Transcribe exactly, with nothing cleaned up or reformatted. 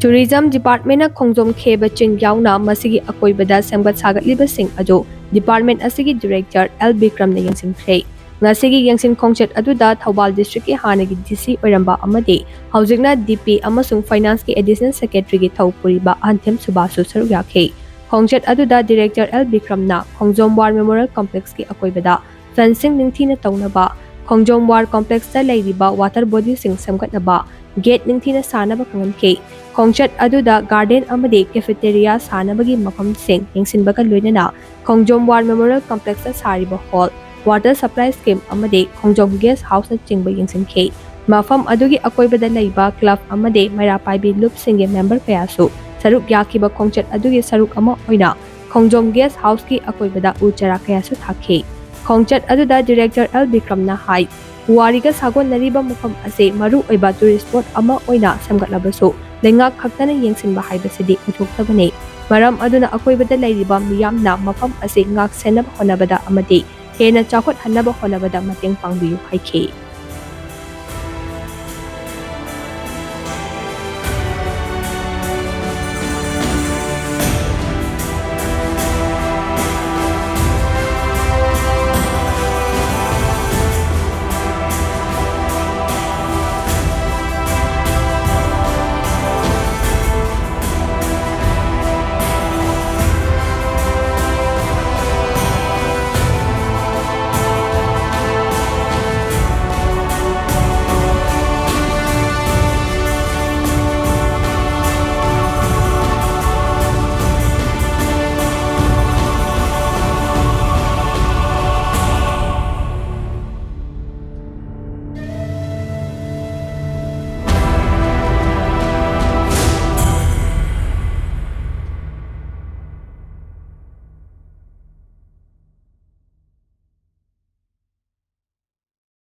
Tourism Department ꯅ ꯈꯣꯡꯖꯣꯝ ꯈꯦꯕ ꯆꯤꯡ ꯌꯥꯎꯅ ꯃꯁꯤꯒꯤ ꯑꯀꯣꯏꯕꯗ ꯁꯦꯝꯒꯠ ꯁꯥꯒꯠꯂꯤꯕꯁꯤꯡ ꯑꯗꯨ department ꯑꯁꯤꯒꯤ director L ꯕꯤꯀ꯭ꯔꯝꯅ ꯌꯦꯡꯁꯤꯟꯈ꯭ꯔꯦ꯫ ꯉꯁꯤꯒꯤ ꯌꯦꯡꯁꯤꯟ ꯈꯣꯡꯆꯠ ꯑꯗꯨꯗ ꯊꯧꯕꯥꯜ district ꯀꯤ ꯍꯥꯟꯅꯒꯤ D C ꯑꯣꯏꯔꯝꯕ ꯑꯃꯗꯤ ꯍꯧꯖꯤꯛꯅ D P ꯑꯃꯁꯨꯡ finance ꯀꯤ additional secretary ꯒꯤ ꯊꯧ ꯄꯨꯔꯤꯕ ꯑꯍꯟꯊꯦꯝ ꯁꯨꯕꯥꯁꯁꯨ ꯁꯔꯨꯛ ꯌꯥꯈꯤ꯫ ꯈꯣꯡꯆꯠ ꯑꯗꯨꯗ director L ꯕꯤꯀ꯭ꯔꯝꯅ ꯈꯣꯡꯖꯣꯝ War Memorial Complex ꯀꯤ ꯑꯀꯣꯏꯕꯗ fencing ꯅꯤꯡꯊꯤꯅ ꯇꯧꯅꯕ, ꯈꯣꯡꯖꯣꯝ War Complex ꯇ ꯂꯩꯔꯤꯕ water body ꯁꯤꯡ ꯁꯦꯝꯒꯠꯅꯕ gate ꯅꯤꯡꯊꯤꯅ ꯁꯥꯅꯕ ꯈꯪꯍꯟꯈꯤ꯫ ꯈꯣꯡꯆꯠ ꯑꯗꯨꯗ garden ꯑꯃꯗꯤ cafeteria ꯁꯥꯅꯕꯒꯤ ꯃꯐꯝꯁꯤꯡ ꯌꯦꯡꯁꯤꯟꯕꯒ ꯂꯣꯏꯅꯅ ꯈꯣꯡꯖꯣꯝ War Memorial Complex ꯇ ꯁꯥꯔꯤꯕ hall, water supply scheme ꯑꯃꯗꯤ ꯈꯣꯡꯖꯣꯝ guest house ꯅꯆꯤꯡꯕ ꯌꯦꯡꯁꯤꯟꯈꯤ꯫ ꯃꯐꯝ ꯑꯗꯨꯒꯤ ꯑꯀꯣꯏꯕꯗ ꯂꯩꯕ club ꯑꯃꯗꯤ ꯃꯩꯔꯥ ꯄꯥꯏꯕꯤ ꯂꯨꯞꯁꯤꯡꯒꯤ member ꯀꯌꯥꯁꯨ ꯁꯔꯨꯛ ꯌꯥꯈꯤꯕ ꯈꯣꯡꯆꯠ ꯑꯗꯨꯒꯤ ꯁꯔꯨꯛ ꯑꯃ ꯑꯣꯏꯅ ꯈꯣꯡꯖꯣꯝ guest house ꯀꯤ ꯑꯀꯣꯏꯕꯗ ꯎ ꯆꯥꯔꯥ ꯀꯌꯥꯁꯨ ꯊꯥꯈꯤ꯫ ꯈꯣꯡꯆꯠ ꯑꯗꯨꯗ director L ꯕꯤꯀ꯭ꯔꯝꯅ ꯍꯥꯏ, ꯄꯨꯋꯥꯔꯤꯒ ꯁꯥꯒꯣꯟꯅꯔꯤꯕ ꯃꯐꯝ ꯑꯁꯤ ꯃꯔꯨ ꯑꯣꯏꯕ tourist spot ꯑꯃ ꯑꯣꯏꯅ ꯁꯦꯝꯒꯠꯂꯕꯁꯨ ꯂꯩꯉꯥꯛ ꯈꯛꯇꯅ ꯌꯦꯡꯁꯤꯟꯕ ꯍꯥꯏꯕꯁꯤꯗꯤ ꯑꯣꯏꯊꯣꯛꯇꯕꯅꯤ꯫ ꯃꯔꯝ ꯑꯗꯨꯅ ꯑꯀꯣꯏꯕꯗ ꯂꯩꯔꯤꯕ ꯃꯤꯌꯥꯝꯅ ꯃꯐꯝ ꯑꯁꯤ ꯉꯥꯛ ꯁꯦꯟꯅꯕ ꯍꯣꯠꯅꯕꯗ ꯑꯃꯗꯤ ꯍꯦꯟꯅ ꯆꯥꯎꯈꯠꯍꯟꯅꯕ ꯍꯣꯠꯅꯕꯗ ꯃꯇꯦꯡ ꯄꯥꯡꯕꯤꯌꯨ ꯍꯥꯏꯈꯤ꯫